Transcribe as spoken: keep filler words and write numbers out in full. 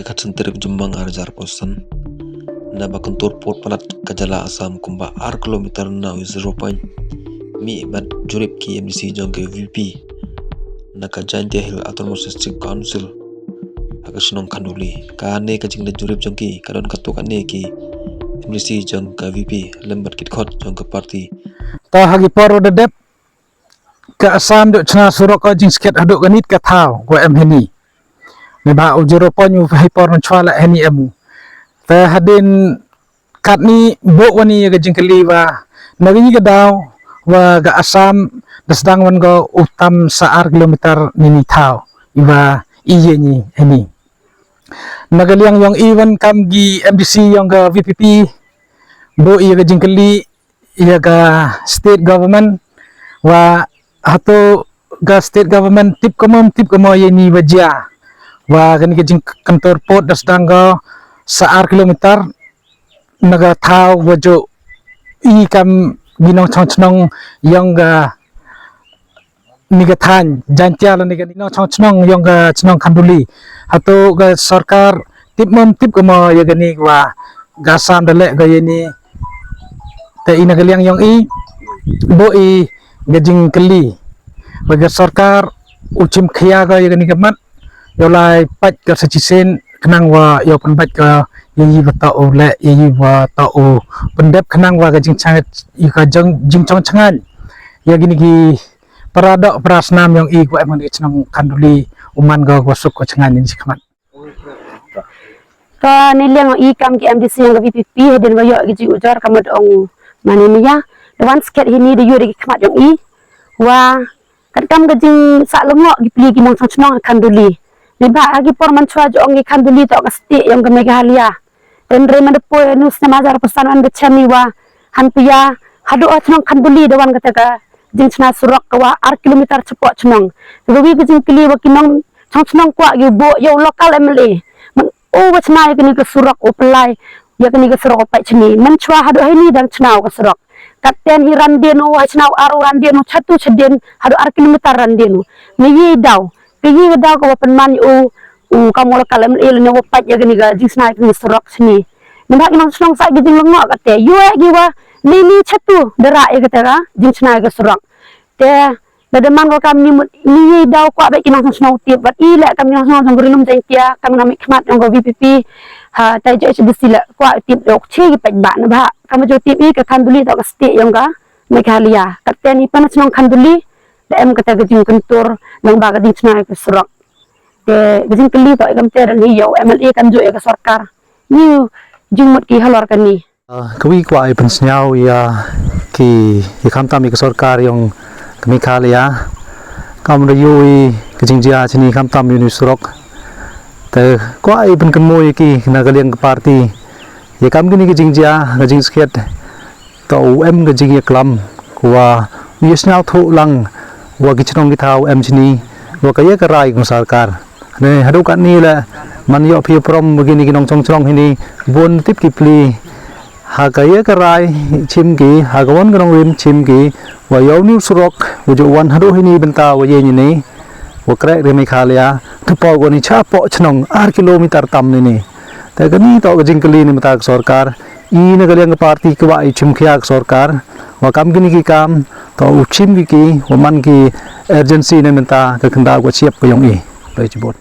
Ka chentrip Jummang ar hajar poi san, na ba kyntur pud palat ka jylla Assam kumba ar kilometer na u zero point, mih bad jurip ki M D C jong ka V P P na ka Jaintia Hills Autonomous District Council ha ka chnong Khanduli. Kane ka jingleit jurip jong ki ka don katto katne ki M D C jong ka V P P lem bad ki dkhot jong ka party. Ta ha ki por da dep, ka Assam dok chna surok ka jingskhet hadooh ka nit ka thaw wa em heini. Neibhah u zero point u hei por mynchwa la heini em u. Te hadien katni bok wani ya ka jingkylli wa na ka ni ka daw wa ka Assam da sdang wan ko u tam sa ar kilometer ni ni thaw iwa i ye ni heini. Na ka liang yong i wan kam ki M D C yong ka V P P, bok i ya ka jingkylli ya ka state government wa hato ka state government tip ka mo, tip ka mo ya ni wa jia wa kani ka jingkyntur pud da sdang ko sa ar kilometer na ka thaw wa jooh i kam ki nongchong chnong yong ka ni ka thaiñ Jaintia la ni ka ni nongchong chnong yong ka chnong Khanduli. Hato ka sorkar tip mo, tip ka mo ya kani wa ka Assam da leh ka ya ni. Te i na ka liang yong i bok i ka jingkylli wa ka sorkar u chim khia ka ya kani ka mat yow lai pait ka sa chisien khnang wa yow pynbait ka ya i wa toh u leh, ya i wa toh u pyndep khnang wa ka jingchang, i ka jing, jingchong chngaiñ ya kini ki para doh para snam yong i ko em ha ni ka chnong Khanduli u man ko wa suk ko chngaiñ ni chi khmat. Ka ni liang i kam ki M D C yong ka V P P hadien wa yoh ki jingujor ka mut ong mani maya da wan skhet heini da yoh da ki khmat yong i wa kat kam ka jingsah lyngngoh ki pli ki nongchong chnong Khanduli. Neibhah ha ki por mynchwa jong ki Khanduli toh ka state yong ka Meghalaya. Te re man da poi nu snem ar hajar poi san wan da chem i wa hanpia hadooh ha chnong Khanduli da wan kata ka jingchna surok ka wa ar kilometer chapoh chnong. Te ka wi ka jingkylli wa ki nongchong chnong kwah ki bok ya u local M L A man u wa chna ya kani ka surok u pynlai ya kani ka surok u pait chini. Mynchwa hadooh heini dang chna u ka surok. Katten hi randien u, ha chna u ar u randien u, chatu chadien hadooh ar kilometer randien u. Ni ye daw, ka ye daw ka wa pynman u, u kam u local M L A lane wa pait ya kani ka jingchna ya kani surok chini. Neibhah ki nongchong chnong sah ki jinglyngngoh katte yoh ki wa ni ni chatu da rah ya kata ka jingchna ya ka surok. Te lada man ko kam ni mut ni ye daw kwah bait ki nongchong chnong u tip, wat i leh kam nongchong chnong jong ka Ri Lum Jaintia, kam nongmihkhmat yong ka V P P ha tai jooh H D C leh kwah u tip dok chi ki paidbah. Neibhah kam jooh tip i ka Khanduli toh ka state yong ka Meghalaya. Katten i pan chnong Khanduli da em kata ka jingkyntur lyngba ka jingchna ya ka surok. Te ka jingkylli toh i kamte da ni ya u M L A kam jooh ya ka sorkar. Ni u jingmut ki halor kani. Ah, ka wi kwah i pynsngew ya ki, ya khamtam ya ka sorkar yong ka Meghalaya. Kam da yoh i ka jingjia chini khamtam ya u ni u surok. Te kwah i pynkynmaw ya ki na ka liang ka party ya kam kini ka jingjia, ka jingskhet, toh u em ka jingyaklam wa u yasngew thoh lang wa ki chnong ki thaw em chini wa ka ya ka rai ka sorkar. Ne hadooh katni leh man yoh phi prom wa kini ki nongchong chnong heini bun tip ki pli ha ka ya ka rai chim ki, ha ka wan ka nongrim chim ki wa ya u ni u surok u jooh wan hadooh heini bynta wa ye ni ni wa krek ri Meghalaya, da poi ko ni chapoh chnong ar kilometer tam ni ni. Te kani toh ka jingkylli ni mynta ka sorkar, i na ka liang ka party kwah i chim khia ka sorkar wa kam kini ki kam toh u chim ki ki wa man ki urgency ne mynta ka khyndaw ka chiap ka yong i. Lai chibot.